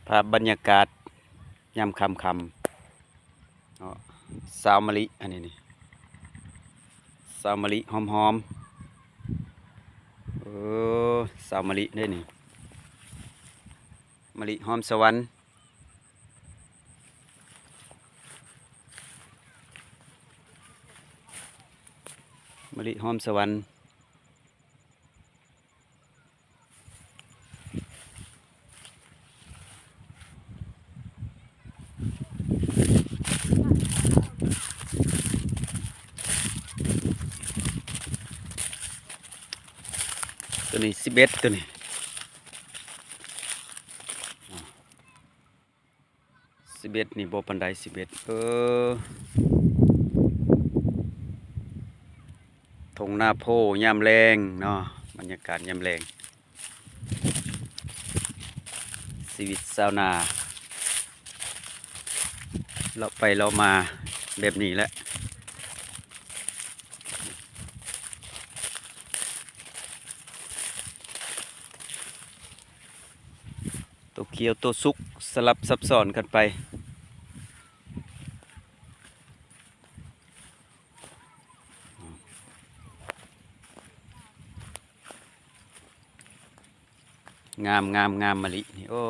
ພາບບັນຍາກາດຍາມຄ່ຳໆເນາະ ຊາວມະລິ ອັນນີ້ນີ້ ຊາວມະລິຫອມໆ ເອີ ຊາວມະລິເດ້ນີ້ ມະລິຫອມສະຫວັນ ມະລິຫອມສະຫວັນ. ໂຕນີ້ສິບເອັດ ໂຕນີ້ ສິບເອັດນີ້ບໍ່ປານໃດ ສິບເອັດ ເອີ ທົ່ງນາໂພຍາມແລງເນາະ ບັນຍາກາດຍາມແລງ ຊີວິດຊາວນາ ເລາະໄປເລາະມາແບບນີ້ແຫຼະ. ໂຕຂຽວໂຕສຸກສະຫຼັບສັບຊ້ອນກັນໄປ ງາມໆໆ ມະລິນີ້ ໂອ້